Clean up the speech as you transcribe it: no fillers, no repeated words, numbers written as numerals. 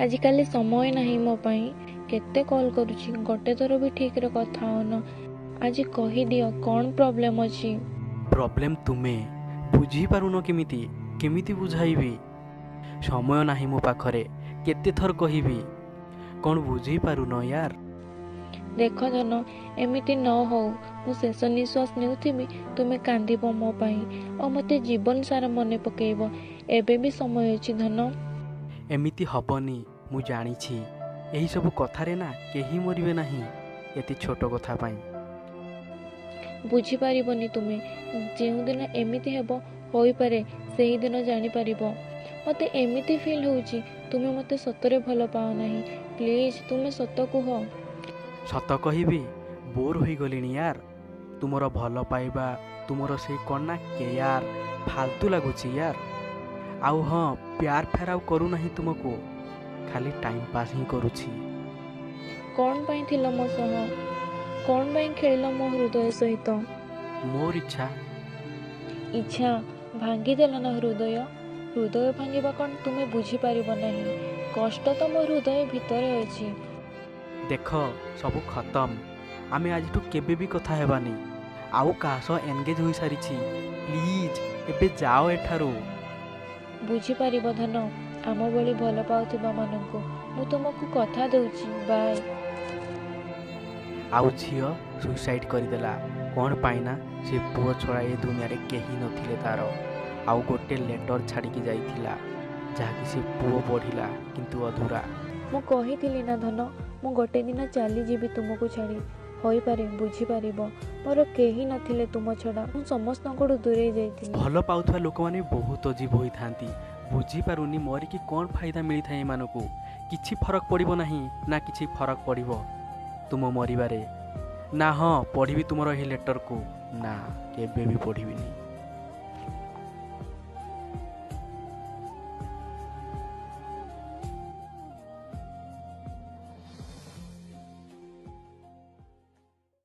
ଆଜିକାଲି ସମୟ ନାହିଁ ମୋ ପାଇଁ। କେତେ କଲ୍ କରୁଛି, ଗୋଟେ ଥର ବି ଠିକ୍ରେ କଥା ହଉନ। ଆଜି କହିଦିଅ କ'ଣ ପ୍ରୋବ୍ଲେମ୍ ଅଛି? ପ୍ରୋବ୍ଲେମ୍ ତୁମେ ବୁଝିପାରୁନ। କେମିତି କେମିତି ବୁଝାଇବି? ସମୟ ନାହିଁ ମୋ ପାଖରେ, କେତେ ଥର କହିବି? କ'ଣ ବୁଝିପାରୁନ ୟାର? ଦେଖ ଧନ, ଏମିତି ନ ହଉ, ମୁଁ ଶେଷ ନିଶ୍ୱାସ ନେଉଥିବି, ତୁମେ କାନ୍ଦିବ ମୋ ପାଇଁ ଆଉ ମୋତେ ଜୀବନ ସାରା ମନେ ପକେଇବ। ଏବେ ବି ସମୟ ଅଛି ଧନ। ଏମିତି ହବନି, ମୁଁ ଜାଣିଛି। ଏହିସବୁ କଥାରେ ନା କେହି ମରିବେ ନାହିଁ ଏତେ ଛୋଟ କଥା ପାଇଁ। ବୁଝିପାରିବନି ତୁମେ। ଯେଉଁଦିନ ଏମିତି ହେବ, ହୋଇପାରେ ସେହିଦିନ ଜାଣିପାରିବ। ମୋତେ ଏମିତି ଫିଲ୍ ହେଉଛି ତୁମେ ମୋତେ ସତରେ ଭଲ ପାଅ ନାହିଁ। ପ୍ଲିଜ୍ ତୁମେ ସତ କୁହ। ସତ କହିବି? ବୋର୍ ହୋଇଗଲିଣି ୟାର। ତୁମର ଭଲ ପାଇବା, ତୁମର ସେଇ କ'ଣ ନା କେୟାର, ଫାଲତୁ ଲାଗୁଛି ୟାର। ଆଉ ହଁ, ପ୍ୟାର ଫ୍ୟାର ଆଉ କରୁନାହିଁ ତୁମକୁ, ଖାଲି ଟାଇମ୍ ପାସ୍ ହିଁ କରୁଛି। କ'ଣ ପାଇଁ ଥିଲ ମୋ ସହ? କ'ଣ ପାଇଁ ଖେଳିଲ ମୋ ହୃଦୟ ସହିତ? ମୋର ଇଚ୍ଛା। ଇଚ୍ଛା ଭାଙ୍ଗିଦେଲ ନା ହୃଦୟ? ହୃଦୟ ଭାଙ୍ଗିବା କ'ଣ ତୁମେ ବୁଝିପାରିବ ନାହିଁ। କଷ୍ଟ ତ ମୋ ହୃଦୟ ଭିତରେ ଅଛି। ଦେଖ, ସବୁ ଖତମ। ଆମେ ଆଜିଠୁ କେବେ ବି କଥା ହେବାନି। ଆଉ କାହା ସହ ଏନଗେଜ୍ ହୋଇସାରିଛି। ପ୍ଲିଜ୍ ଏବେ ଯାଅ ଏଠାରୁ। ବୁଝିପାରିବ ଧନ, ଆମ ଭଳି ଭଲ ପାଉଥିବା ମାନଙ୍କୁ। ମୁଁ ତୁମକୁ କଥା ଦେଉଛି। ବାଏ। ଆଉ ଝିଅ ସୁଇସାଇଡ଼୍ କରିଦେଲା। କ'ଣ ପାଇଁ ନା ସେ ପୁଅ ଛଡ଼ା ଏ ଦୁନିଆରେ କେହି ନଥିଲେ ତାର। ଆଉ ଗୋଟେ ଲେଟର୍ ଛାଡ଼ିକି ଯାଇଥିଲା, ଯାହାକି ସେ ପୁଅ ପଢ଼ିଲା, କିନ୍ତୁ ଅଧୁରା। ମୁଁ କହିଥିଲି ନା ଧନ, ମୁଁ ଗୋଟେ ଦିନ ଚାଲିଯିବି ତୁମକୁ ଛାଡ଼ି। ହୋଇପାରେ ବୁଝିପାରିବ। ମୋର କେହି ନଥିଲେ ତୁମ ଛଡ଼ା। ମୁଁ ସମସ୍ତଙ୍କଠୁ ଦୂରେଇ ଯାଇଥିଲି। ଭଲ ପାଉଥିବା ଲୋକମାନେ ବହୁତ ଅଜୀବ ହୋଇଥାନ୍ତି। ବୁଝିପାରୁନି ମରିକି କ'ଣ ଫାଇଦା ମିଳିଥାଏ ଏମାନଙ୍କୁ। କିଛି ଫରକ ପଡ଼ିବ ନାହିଁ ନା କିଛି ଫରକ ପଡ଼ିବ ତୁମ ମରିବାରେ? ନା ହଁ, ପଢ଼ିବି ତୁମର ଏହି ଲେଟରକୁ? ନା, କେବେ ବି ପଢ଼ିବିନି।